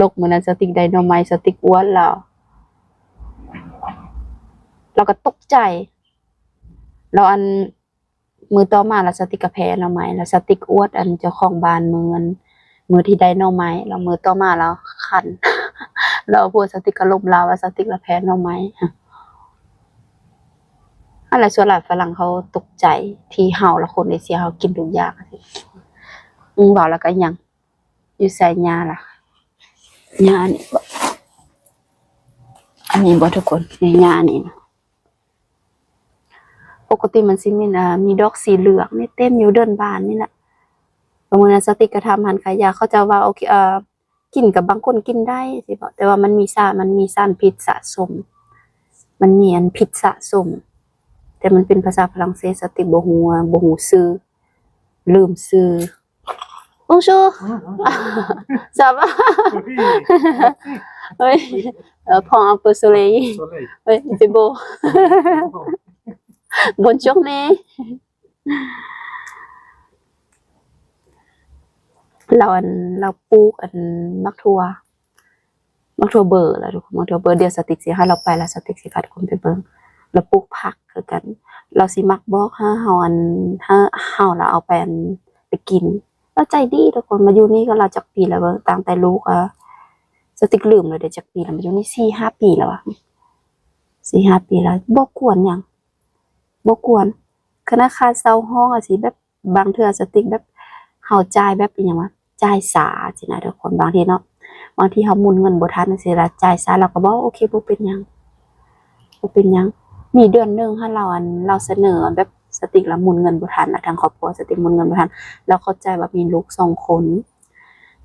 ລົກ ມື້ນັ້ນສະຕິກໄດ້ໜໍ່ໄມ້ ສະຕິກອວດລາວ ລາວກໍຕົກໃຈ ແລ້ວອັນ ມື້ຕໍ່ມາລະສະຕິກກະແພ້ໜໍ່ໄມ້ ລະສະຕິກອວດອັນເຈົ້າຂອງບ້ານມື້ອັນ ມື້ທີ່ໄດ້ໜໍ່ໄມ້ ລະມື້ຕໍ່ມາລະຄັນ ລະພວກສະຕິກກະລົມລາວວ່າສະຕິກລະແພ້ໜໍ່ໄມ້. ອັນລະສ່ວນຫຼາຍຝຣັ່ງເຂົາຕົກໃຈທີ່ເຮົາລະຄົນເອເຊຍເຮົາກິນທຸກຢ່າງ. ອືມ ເວົ້າລະກະຫຍັງ ຢູ່ໃສຫຍ້າລະ ຫຍ້ານີ້ບໍ ອັນນີ້ບໍທຸກຄົນ ຫຍ້ານີ້ນະ. ປົກກະຕິມັນຊິມີ ເອີ ມີດອກສີເຫຼືອງນີ້ເຕັມຢູ່ເດີ່ນບ້ານນີ້ແຫຼະ. ບາງມື້ນະສະຕິກກໍຖາມຮ້ານຂາຍຢາ ເຂົາເຈົ້າວ່າ ໂອເຄ ເອີ ກິນກັບບາງຄົນກິນໄດ້ຊິບອກ ແຕ່ວ່າມັນມີສານ ມັນມີສານພິດສະສົມ ມັນມີອັນພິດສະສົມ ແຕ່ມັນເປັນພາສາຝຣັ່ງເສດ ສະຕິກບໍ່ຮູ້ ບໍ່ຮູ້ຊື່ ລືມຊື່. Bonjour. Ça va? Oui, merci. Oui. Oui. Euh, prends un peu soleil. Soleil. Oui, c'est beau. Bonne journée. ລາວອັນ ລາວປູກອັນໝາກຖົ່ວ ໝາກຖົ່ວເບີລະທຸກຄົນ ໝາກຖົ່ວເບີ ດຽວສະຕິກຊິໃຫ້ລາວໄປ ລະສະຕິກຊິພາທຸກຄົນໄປເບິ່ງ. ລາວປູກຜັກຄືກັນ ລາວຊິມັກບອກໃຫ້ເຮົາອັນ ໃຫ້ເຮົາລະເອົາໄປອັນ ໄປກິນ. ລາວໃຈດີທຸກຄົນ ມາຢູ່ນີ້ກໍລາວຈັກປີລະເບິ່ງ ຕັ້ງແຕ່ລູກ ເອີ ສະຕິກລືມແລ້ວເດ້ ຈັກປີລະ ມາຢູ່ນີ້ສີ່ຫ້າປີແລ້ວວະ ສີ່ຫ້າປີແລ້ວ ບໍ່ກວນຫຍັງ ບໍ່ກວນ. ຂະໜາດຄ່າເຊົ່າຫ້ອງອາດຊິແບບ ບາງເທື່ອສະຕິກແບບ ເຮົາຈ່າຍແບບ ອີຫຍັງວະ ຈ່າຍຊ້າຊີ້ນະທຸກຄົນ ບາງທີເນາະ ບາງທີເຮົາໝູນເງິນບໍ່ທັນຈັ່ງຊີ້ລະ ຈ່າຍຊ້າ ລາວກໍບອກ ໂອເຄ ບໍ່ເປັນຫຍັງ ບໍ່ເປັນຫຍັງ. ມີເດືອນໜຶ່ງຫັ້ນ ລາວ ອັນ ລາວສະເໜີແບບ ສະຕິກລະໝູນເງິນບໍ່ທັນ ທາງຄອບຄົວສະຕິກໝູນເງິນບໍ່ທັນ ລາວເຂົ້າໃຈວ່າມີລູກສອງຄົນ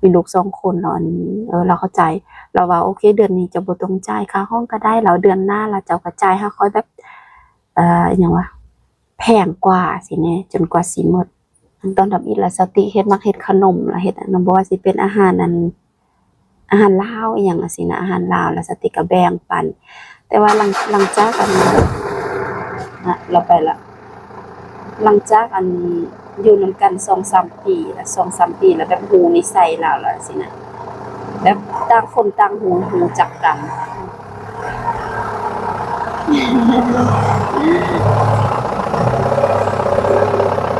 ມີລູກສອງຄົນ ລາວ ອັນ ເອີ ລາວເຂົ້າໃຈ ລາວວ່າ ໂອເຄ ເດືອນນີ້ເຈົ້າບໍ່ຕ້ອງຈ່າຍຄ່າຫ້ອງກໍໄດ້ ລາວ ເດືອນໜ້າລະເຈົ້າກໍຈ່າຍໃຫ້ຂ້ອຍແບບ ເອີ ອີຫຍັງວະ ແພງກວ່າຊີ້ແນ່ ຈົນກວ່າຊິໝົດ. ຕອນທຳອິດລະສະຕິກເຮັດ ມັກເຮັດຂະໜົມ ລະເຮັດອັນ ບໍ່ວ່າຊິເປັນອາຫານອັນ ອາຫານລາວອີ່ຫຍັງຈັ່ງຊີ້ນະ ອາຫານລາວ ລະສະຕິກກໍແບ່ງປັນ. ແຕ່ວ່າຫຼັງ ຫຼັງຈາກອັນ ນະ ລາວໄປລະ ຫຼັງຈາກອັນ ຢູ່ນຳກັນສອງສາມປີລະ ສອງສາມປີລະ ແບບຮູ້ນິໄສລາວລະຊີ້ນະ ແບບຕ່າງຄົນຕ່າງຮູ້ ຮູ້ຈັກກັນ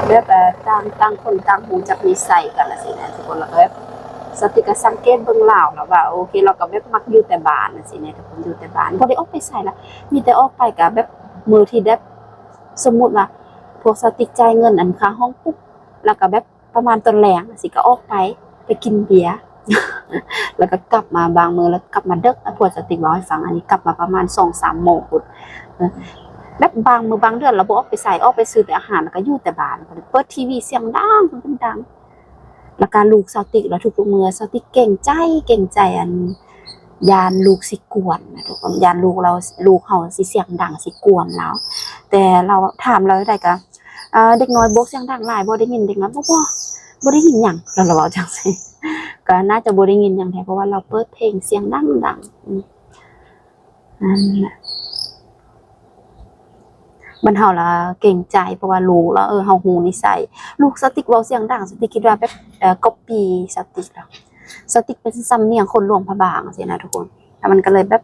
ແບບ ເອີ ຕ່າງ ຕ່າງຄົນຕ່າງຮູ້ຈັກນິໄສກັນລະຊີ້ນະທຸກຄົນ ລະກໍແບບ ສະຕິກກໍສັງເກດເບິ່ງລາວລະວ່າ ໂອເຄ ລາວກໍແບບມັກຢູ່ແຕ່ບ້ານຈັ່ງຊີ້ນະທຸກຄົນ ຢູ່ແຕ່ບ້ານ ບໍ່ໄດ້ອອກໄປໃສລະ ມີແຕ່ອອກໄປກໍແບບ ມື້ທີ່ແບບ ສົມມຸດວ່າ ພວກສະຕິກຈ່າຍເງິນອັນຄ່າຫ້ອງປຸບ ລະກໍແບບ ປະມານຕອນແລງຈັ່ງຊີ້ກໍອອກໄປ ໄປກິນເບຍ ລະກໍກັບມາບາງມື້ ລະກັບມາເດິກ ພວກສະຕິກເວົ້າໃຫ້ຟັງ ອັນນີ້ກັບມາປະມານສອງສາມໂມງພຸ້ນ ເອີ ແບບບາງມື້ບາງເດືອນລະບໍ່ອອກໄປໃສ ອອກໄປຊື້ແຕ່ອາຫານ ລະກໍຢູ່ແຕ່ບ້ານ ເປີດທີວີສຽງດັງ ດັງ ລະກະລູກສາວຕິກລະທຸກໆເມື່ອ ສາວຕິກເກງໃຈ ເກງໃຈ ອັນ ຢ້ານລູກຊິກວນນະທຸກຄົນ ຢ້ານລູກລາວ ລູກເຮົາຊິສຽງດັງ ຊິກວນລາວ ແຕ່ລາວ ຖາມລາວໃດກະ ເອີ ເດັກນ້ອຍໂບກສຽງດັງຫຼາຍບໍ່ ໄດ້ຍິນເດັກນ້ອຍ ບໍ່ ບໍ່ ບໍ່ໄດ້ຍິນຫຍັງ ລາວ ລາວເວົ້າຈັ່ງຊີ້ ກະໜ້າຈະບໍ່ໄດ້ຍິນຫຍັງແທ້ ເພາະວ່າລາວເປີດເພງສຽງດັງໆ ອືມ ນັ້ນແຫຼະ ບັດເຮົາລະເກງໃຈ ເພາະວ່າລູກລະ ເອີ ເຮົາຮູ້ນິໄສ ລູກສາວຕິກເວົ້າສຽງດັງ ສາວຕິກຄິດວ່າແບບ ເອີ ກັອບປີ້ສາວຕິກລະ ສາວຕິກເປັນສຳນຽງຄົນຫຼວງພະບາງຊີ້ນະທຸກຄົນ ລະມັນກໍເລີຍແບບ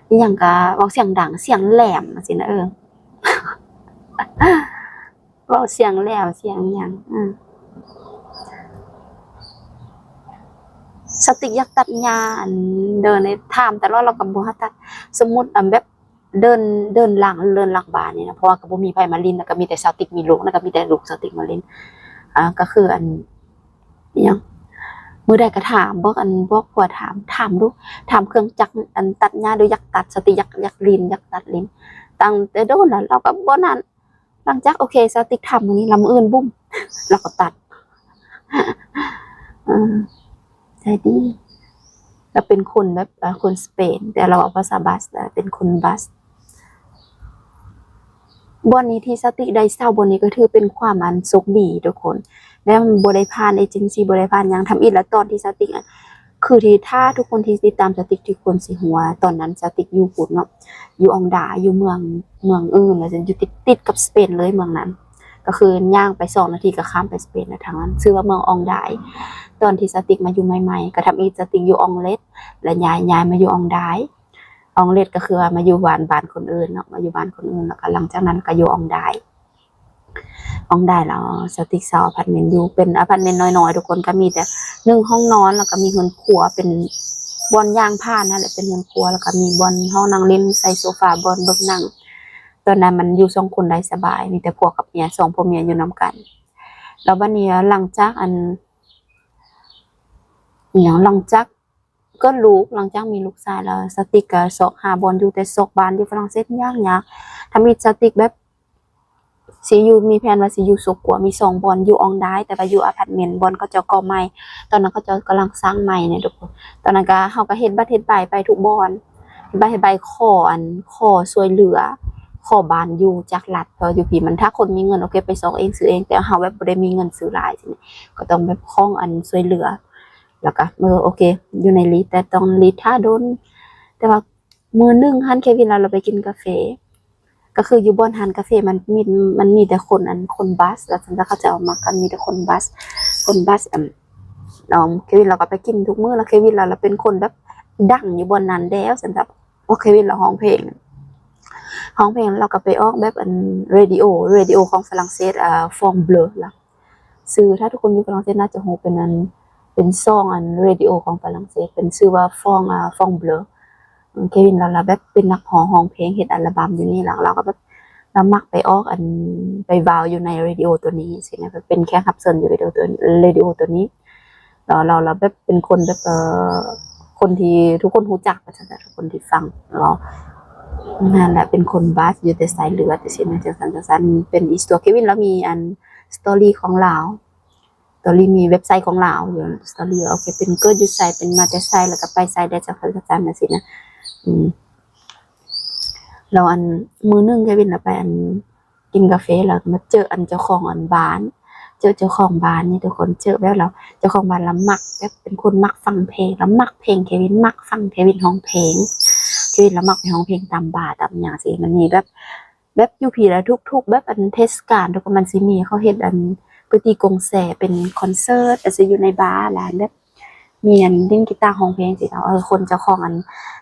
ອີຫຍັງກະເວົ້າສຽງດັງ ສຽງແຫຼມຊີ້ນະ ເອີ ເວົ້າສຽງແຫຼມ ສຽງອີຫຍັງ ອືມ ສາວຕິກຢາກຕັດຫຍ້າ ອັນ ເດີນ ຖາມຕະຫຼອດ ລາວກໍບໍ່ໃຫ້ຕັດ ສົມມຸດ ອັນ ແບບ ເດີ່ນ ເດີ່ນຫຼັງ ເດີ່ນຫຼັງບ້ານນີ້ນະ ເພາະວ່າກໍບໍ່ມີໃຜມາຫຼິ້ນ ລະກໍມີແຕ່ສາວຕິກມີລູກ ລະກໍມີແຕ່ລູກສາວຕິກມາຫຼິ້ນ ອາ ກໍຄື ອັນ ອີຫຍັງ ມື້ໃດກໍຖາມ ບອກ ອັນ ບອກຜົວຖາມ ຖາມດູ ຖາມເຄື່ອງຈັກ ອັນ ຕັດຫຍ້າດູ ຢາກຕັດ ສາວຕິກຢາກ ຢາກຫຼິ້ນ ຢາກຕັດຫຼິ້ນ ຕັ້ງແຕ່ດົນລະ ລາວກໍບໍ່ນັ້ນ ຫຼັງຈາກ ໂອເຄ ສາວຕິກຖາມມື້ນີ້ ລະມື້ອື່ນ ບຸ້ມ ລາວກໍຕັດ ເອີ ໃຈດີ ລາວເປັນຄົນແບບ ເອີ ຄົນສະເປນ ແຕ່ລາວເວົ້າພາສາບາສ ເປັນຄົນບາສ ບ່ອນນີ້ທີ່ສາວຕິກໄດ້ເຊົ່າບ່ອນນີ້ ກໍຖືເປັນຄວາມ ອັນ ໂຊກດີທຸກຄົນ ແລະ ບໍ່ໄດ້ຜ່ານເອເຈັນຊີ ບໍ່ໄດ້ຜ່ານຫຍັງ ທຳອິດລະ ຕອນທີ່ສາວຕິກ ຄືທີ່ ຖ້າທຸກຄົນທີ່ຕິດຕາມສາວຕິກ ທຸກຄົນຊິຮູ້ວ່າ ຕອນນັ້ນສາວຕິກຢູ່ພຸ້ນເນາະ ຢູ່ອອງດາ ຢູ່ເມືອງ ເມືອງອື່ນ ແລ້ວຢູ່ຕິດ ຕິດກັບສະເປນເລີຍເມືອງນັ້ນ ກໍຄືຍ່າງໄປສອງນາທີກໍຂ້າມໄປສະເປນແລ້ວ ທາງນັ້ນຊື່ວ່າເມືອງອອງດາຍ. ຕອນທີ່ສາວຕິກມາຢູ່ໃໝ່ໆ ກະທຳອິດສາວຕິກຢູ່ອອງເລັດ ແລະ ຍ້າຍ ຍ້າຍມາຢູ່ອອງດາຍ. ອອງເລັດກະຄືວ່າມາຢູ່ບ້ານ ບ້ານຄົນອື່ນເນາະ ມາຢູ່ບ້ານຄົນອື່ນ ແລ້ວກະຫຼັງຈາກນັ້ນກະຢູ່ອອງດາຍ. ອອງດາຍແລ້ວສາວຕິກເຊົ່າອາພາດເມັນຢູ່ ເປັນອາພາດເມັນນ້ອຍໆ ທຸກຄົນ ກະມີແຕ່ໜຶ່ງຫ້ອງນອນ ແລ້ວກະມີເຮືອນຄົວ ເປັນບ່ອນຍ່າງຜ່ານຫັ້ນແຫຼະ ເປັນເຮືອນຄົວ ແລ້ວກະມີບ່ອນຫ້ອງນັ່ງຫຼິ້ນ ໃສ່ໂຊຟາ ບ່ອນເບິ່ງໜັງ. ຕອນນັ້ນມັນຢູ່ສອງຄົນໄດ້ສະບາຍ ມີແຕ່ຜົວກັບເມຍ ສອງຜົວເມຍຢູ່ນຳກັນ. ແລ້ວບາດນີ້ຫຼັງຈາກອັນ ອີຫຍັງ ຫຼັງຈາກເກີດລູກ ຫຼັງຈາກມີລູກຊາຍແລ້ວ ສາວຕິກກະຊອກຫາບ່ອນຢູ່ ແຕ່ຊອກບ້ານຢູ່ຝຣັ່ງເສດຍາກໆ. ທຳອິດສາວຕິກແບບຊິຢູ່ ມີແຜນວ່າຊິຢູ່ໂຊກົວ ມີສອງບ່ອນ ຢູ່ອອງດາຍ ແຕ່ວ່າຢູ່ອາພາດເມັນ ບ່ອນເຂົາເຈົ້າກໍ່ໃໝ່ ຕອນນັ້ນເຂົາເຈົ້າກຳລັງສ້າງໃໝ່ນີ້ທຸກຄົນ. ຕອນນັ້ນກະ ເຮົາກະເຮັດບັດເຮັດໃບໄປທຸກບ່ອນ ເຮັດບັດເຮັດໃບ ຂໍອັນ ຂໍຊ່ວຍເຫຼືອ ຂໍບ້ານຢູ່ຈາກລັດ ເພາະຢູ່ພີ້ມັນ ຖ້າຄົນມີເງິນ ໂອເຄ ໄປຊອກເອງ ຊື້ເອງ ແຕ່ເຮົາແບບບໍ່ໄດ້ມີເງິນຊື້ຫຼາຍ ຊີ້ນະ ກະຕ້ອງແບບຂໍອັນຊ່ວຍເຫຼືອ. ແລ້ວກະ ເອີ ໂອເຄ ຢູ່ໃນລີດ ແຕ່ຕ້ອງລີດຖ້າດົນ. ແຕ່ວ່າມື້ໜຶ່ງຫັ້ນ ເຄວິນລາວ ລາວໄປກິນກາເຟ ກະຄືຢູ່ບ່ອນຮ້ານກາເຟ ມັນມີ ມັນມີແຕ່ຄົນອັນ ຄົນບັສ ວ່າຊັ້ນ ເຂົາເຈົ້າມັກກັນ ມີແຕ່ຄົນບັສ ຄົນບັສ ອັນ ເອີ ເຄວິນລາວກະໄປກິນທຸກມື້ ແລ້ວເຄວິນລາວ ລາວເປັນຄົນແບບດັງຢູ່ບ່ອນນັ້ນແລ້ວ ຊັ້ນຊະ. ເພາະເຄວິນລາວຮ້ອງເພງ ຮ້ອງເພງ ລາວກະໄປອອກແບບອັນ ເຣດິໂອ ເຣດິໂອຂອງຝຣັ່ງເສດ ອ່າ France Bleu ລະ ຊື່ ຖ້າທຸກຄົນຢູ່ຝຣັ່ງເສດໜ້າຈະຮູ້ ເປັນອັນ ເປັນຊ່ອງອັນ ເຣດິໂອຂອງຝຣັ່ງເສດ ເປັນຊື່ວ່າ France ອ່າ France Bleu. ເຄວິນລາວ ລາວແບບເປັນນັກຮ້ອງ ຮ້ອງເພງ ເຮັດອັລະບັມຢູ່ນີ້ ລາວ ລາວກະແບບ ລາວມັກໄປອອກອັນ ໄປເວົ້າຢູ່ໃນເຣດິໂອໂຕນີ້ ຊີ້ນະ ເປັນແຂກຮັບເຊີນຢູ່ເຣດິໂອໂຕ ເຣດິໂອໂຕນີ້. ລາວ ລາວ ລາວແບບເປັນຄົນແບບ ເອີ ຄົນທີ່ທຸກຄົນຮູ້ຈັກ ວ່າຊັ້ນຊະ ທຸກຄົນທີ່ຟັງເນາະ ນັ້ນແຫຼະ ເປັນຄົນບັສ ຢູ່ແຕ່ສາຍເລືອດ ຈັ່ງຊີ້ນະ ຈັ່ງຊັ້ນຈັ່ງຊັ້ນ. ເປັນອີສະຕົວ ເຄວິນລາວມີອັນ ສະຕໍຣີຂອງລາວ ສະຕໍຣີ ມີເວັບໄຊຂອງລາວຢູ່ ສະຕໍຣີ ໂອເຄ ເປັນເກີດຢູ່ໃສ ເປັນມາແຕ່ໃສ ແລ້ວກະໄປໃສ ໄດ້ຈັກພັນຈັກຈັນ ຈັ່ງຊີ້ນະ. ອືມ ແລ້ວອັນ ມື້ໜຶ່ງເຄວິນລາວໄປອັນ ກິນກາເຟ ແລ້ວມາເຈີອັນເຈົ້າຂອງອັນບ້ານ ເຈີເຈົ້າຂອງບ້ານນີ້ທຸກຄົນ ເຈີແບບລາວ ເຈົ້າຂອງບ້ານລາວມັກແບບເປັນຄົນມັກຟັງເພງ ລາວມັກເພງເຄວິນ ມັກຟັງເຄວິນຮ້ອງເພງ ເຄວິນລາວມັກໄປຮ້ອງເພງຕາມບາ ຕາມຫຍັງຊີ້ ມັນມີແບບ ແບບຢູ່ພີ້ລະ ທຸກໆ ແບບອັນເທດສະການ ທຸກມັນຊິມີ ເຂົາເຮັດອັນ Petit Concert ເປັນຄອນເສີດ ອາດຊິຢູ່ໃນບາ ລະແບບ ມີອັນຫຼິ້ນກີຕາ ຮ້ອງເພງຊີ້ເນາະ. ເອີ ຄົນເຈົ້າຂອງອັນ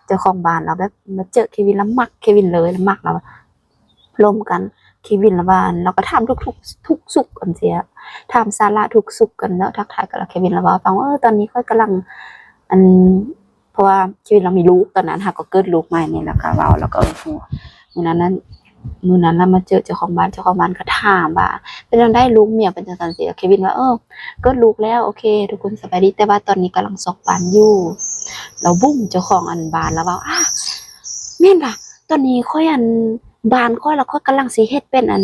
ເຈົ້າຂອງບ້ານລາວແບບມາເຈີເຄວິນ ລາວມັກເຄວິນເລີຍ ລາວມັກ ລາວລົມກັນ ເຄວິນລາວວ່າ ລາວກະຖາມທຸກ ທຸກ ທຸກສຸກ ອັນຊີ້ ຖາມສາລະທຸກສຸກກັນເນາະ ທັກທາຍກັນ ລະເຄວິນລາວເວົ້າໃຫ້ຟັງວ່າ ເອີ ຕອນນີ້ຂ້ອຍກຳລັງ ອັນ ເພາະວ່າເຄວິນລາວມີລູກ ຕອນນັ້ນຫາກໍເກີດລູກໃໝ່ນີ້ ລາວກະເວົ້າ ລາວກະ ເອີ ມື້ນັ້ນນັ້ນ ມື້ນັ້ນລາວມາເຈີເຈົ້າຂອງບ້ານ ເຈົ້າຂອງບ້ານກະຖາມວ່າ ເປັນຈັ່ງໃດລູກເມຍ ເປັນຈັ່ງຊັ້ນຊີ້ ເຄວິນວ່າ ເອີ ເກີດລູກແລ້ວ ໂອເຄ ທຸກຄົນສະບາຍດີ ແຕ່ວ່າຕອນນີ້ກຳລັງຊອກບ້ານຢູ່. ລາວບຸ້ມ ເຈົ້າຂອງອັນບ້ານລາວເວົ້າ ອາ ແມ່ນລະ ຕອນນີ້ຂ້ອຍອັນ ບ້ານຂ້ອຍລະ ຂ້ອຍກຳລັງຊິເຮັດເປັນອັນ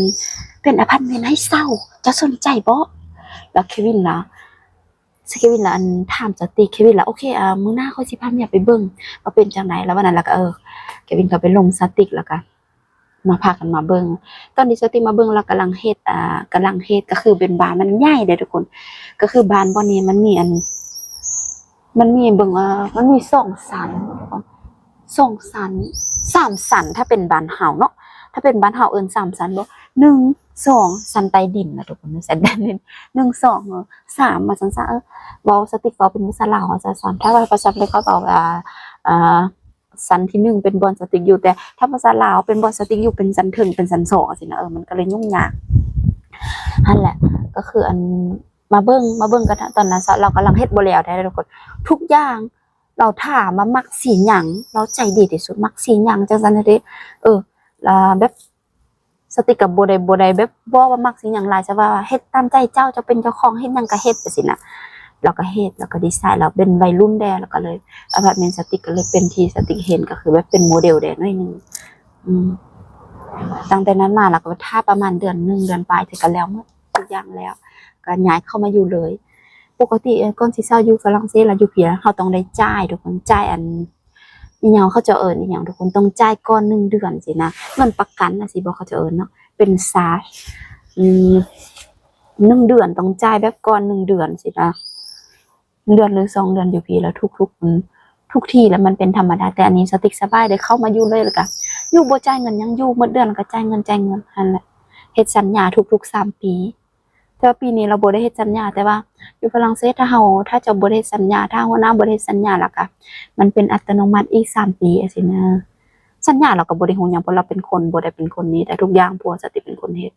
ເປັນອາພາດເມັນໃຫ້ເຊົ່າ ເຈົ້າສົນໃຈບໍ່? ລະເຄວິນລະ ເຄວິນລະອັນ ຖາມສາວຕິກ ເຄວິນລະ ໂອເຄ ອາ ມື້ໜ້າຂ້ອຍຊິພາເມຍໄປເບິ່ງວ່າເປັນຈັ່ງໃດ. ລະວ່ານັ້ນລະກະ ເອີ ເຄວິນກະໄປລົມສາວຕິກ ລະກະມາພາກັນມາເບິ່ງ. ຕອນທີ່ສາວຕິກມາເບິ່ງ ລະກຳລັງເຮັດ ອາ ກຳລັງເຮັດ ກະຄືເປັນບ້ານມັນໃຫຍ່ເດ້ທຸກຄົນ ກະຄືບ້ານບ່ອນນີ້ມັນມີອັນ ມັນມີ ເບິ່ງ ອາ ມັນມີສອງຊັ້ນ ສອງຊັ້ນ ສາມຊັ້ນ ຖ້າເປັນບ້ານເຮົາເນາະ ຖ້າເປັນບ້ານເຮົາເອີ້ນສາມຊັ້ນບໍ ໜຶ່ງ ສອງ ຊັ້ນໃຕ້ດິນນະທຸກຄົນ ຊັ້ນໃຕ້ດິນ ໜຶ່ງ ສອງ ສາມ ວ່າຊັ້ນຊະ. ເອີ ເວົ້າສາວຕິກເວົ້າເປັນພາສາລາວ ວ່າຊັ້ນ ຖ້າວ່າພາສາໄທເຂົາເວົ້າ ອາ ອາ ຊັ້ນທີໜຶ່ງ ເປັນບ່ອນສາວຕິກຢູ່ ແຕ່ຖ້າພາສາລາວເປັນບ່ອນສາວຕິກຢູ່ ເປັນຊັ້ນເທິງ ເປັນຊັ້ນສອງ ຊີ້ນະ ເອີ ມັນກະເລີຍຫຍຸ້ງຍາກ. ຫັ້ນແຫຼະ ກະຄືອັນ ມາເບິ່ງ ມາເບິ່ງກັນ ຕອນນັ້ນລາວກຳລັງເຮັດບໍ່ແລ້ວເດ້ທຸກຄົນ ທຸກຢ່າງ ລາວຖາມວ່າມັກສີຫຍັງ ລາວໃຈດີທີ່ສຸດ ມັກສີຫຍັງ ຈັ່ງຊັ້ນເດ້. ເອີ ລະແບບ ສາວຕິກກະບໍ່ໄດ້ ບໍ່ໄດ້ແບບບອກວ່າມັກສີຫຍັງຫຼາຍ ສະວ່າເຮັດຕາມໃຈເຈົ້າ ເຈົ້າເປັນເຈົ້າຂອງ ເຮັດຫຍັງກະເຮັດ ຈັ່ງຊີ້ນະ. ລາວກະເຮັດ ລາວກະດີໄຊນ໌ ລາວເປັນໄວລຸ້ນແດ່ ລາວກະເລີຍ ອາພາດເມັນສາວຕິກກະເລີຍເປັນທີ່ສາວຕິກເຫັນ ກະຄືແບບເປັນໂມເດວແດ່ໜ້ອຍໜຶ່ງ. ອືມ ຕັ້ງແຕ່ນັ້ນມາ ລາວກະຖ້າປະມານເດືອນໜຶ່ງ ເດືອນປາຍ ເທື່ອກະແລ້ວໝົດ ທຸກຢ່າງແລ້ວ ກະຍ້າຍເຂົ້າມາຢູ່ເລີຍ. ປົກກະຕິ ເອີ ກ່ອນຊິເຊົ່າຢູ່ຝຣັ່ງເສດ ລະຢູ່ພີ້ ເຮົາຕ້ອງໄດ້ຈ່າຍທຸກຄົນ ຈ່າຍອັນ ອີຫຍັງ ເຂົາເຈົ້າເອີ້ນອີຫຍັງທຸກຄົນ ຕ້ອງຈ່າຍກ່ອນໜຶ່ງເດືອນຊີ້ນະ ເງິນປະກັນນະ ຊິບອກເຂົາເຈົ້າເອີ້ນເນາະ ເປັນ charge ອືມ ໜຶ່ງເດືອນຕ້ອງຈ່າຍແບບກ່ອນໜຶ່ງເດືອນຊີ້ນະ ເດືອນຫຼືສອງເດືອນ ຢູ່ພີ້ລະທຸກໆ ອືມ ທຸກທີ່ລະມັນເປັນທຳມະດາ ແຕ່ອັນນີ້ສາວຕິກສະບາຍ ໄດ້ເຂົ້າມາຢູ່ເລີຍ ລະກະຢູ່ບໍ່ຈ່າຍເງິນຫຍັງ ຢູ່ໝົດເດືອນລະກະຈ່າຍເງິນ ຈ່າຍເງິນ ຫັ້ນແຫຼະ ເຮັດສັນຍາທຸກໆສາມປີ. ແຕ່ວ່າປີນີ້ລາວບໍ່ໄດ້ເຮັດສັນຍາ ແຕ່ວ່າຢູ່ຝຣັ່ງເສດ ຖ້າເຮົາ ຖ້າເຈົ້າບໍ່ໄດ້ເຮັດສັນຍາ ຖ້າຫົວໜ້າບໍ່ໄດ້ເຮັດສັນຍາ ແລ້ວກະມັນເປັນອັດຕະໂນມັດອີກສາມປີ ຈັ່ງຊີ້ນະ. ສັນຍາລາວກໍບໍ່ໄດ້ຮູ້ຫຍັງ ເພາະລາວເປັນຄົນ ບໍ່ໄດ້ເປັນຄົນນີ້ ແຕ່ທຸກຢ່າງຜົວສະຕິເປັນຄົນເຮັດ.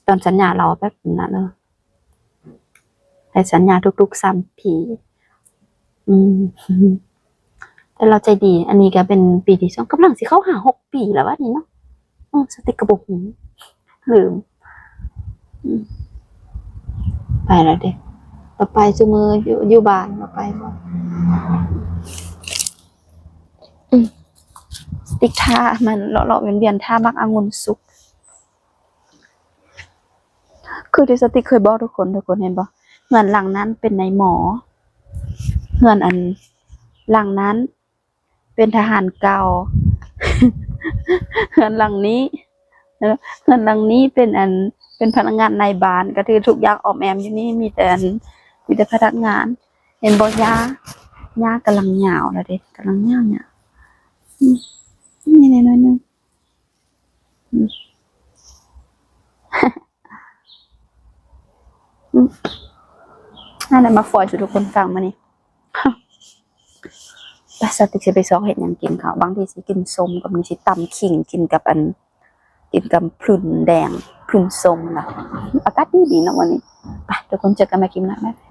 ຕອນສັນຍາລາວແບບນັ້ນເນາະ ໃຫ້ສັນຍາທຸກໆສາມປີ. ອືມ ແຕ່ລາວໃຈດີ. ອັນນີ້ກໍເປັນປີທີສອງ ກຳລັງຊິເຂົ້າຫາຫົກປີແລ້ວວະນີ້ເນາະ. ເອີ ສະຕິກກໍບໍ່ຮູ້ ລືມ. ອືມ ໄປແລ້ວເດ້ ລາວໄປຊຸມື້ ຢູ່ ຢູ່ບ້ານ ລາວໄປບໍ່. ອືມ ສະຕິກຖ້າມັນເລາະໆວຽນໆ ຖ້າໝາກອະງຸ່ນສຸກ. ຄືທີ່ສະຕິເຄີຍບອກທຸກຄົນ ທຸກຄົນເຫັນບໍ່? ເຮືອນຫຼັງນັ້ນເປັນນາຍໝໍ, ເຮືອນອັນຫຼັງນັ້ນເປັນທະຫານເກົ່າ, ເຮືອນຫຼັງນີ້ ເອີ ເຮືອນຫຼັງນີ້ເປັນອັນ ເປັນພະນັກງານນາຍບ້ານ. ກໍຄືທຸກຢ່າງອອມແອມຢູ່ນີ້ມີແຕ່ອັນ ມີແຕ່ພະນັກງານ. ເຫັນບໍ່? ຫຍ້າ ຫຍ້າກຳລັງຍາວແລ້ວເດ້ ກຳລັງຍາວ ຫຍ້າ ອືມ ນີ້ໜ້ອຍໜຶ່ງ. ອືມ ອືມ ນັ້ນແຫຼະ ມາຟອຍສູ່ທຸກຄົນຟັງມື້ນີ້. ໄປ ສະຕິກຊິໄປຊອກເຮັດຫຍັງກິນເຂົ້າ. ບາງທີຊິກິນສົ້ມ ກໍມີ ຊິຕຳຂີງກິນກັບອັນ ກິນກັບຜຶ່ນແດງ ຜຶ່ນສົ້ມນະ. ອາກາດດີໆເນາະມື້ນີ້. ໄປ ທຸກຄົນ ເຈີກັນໃໝ່ຄລິບໜ້າ. ບາຍບາຍ.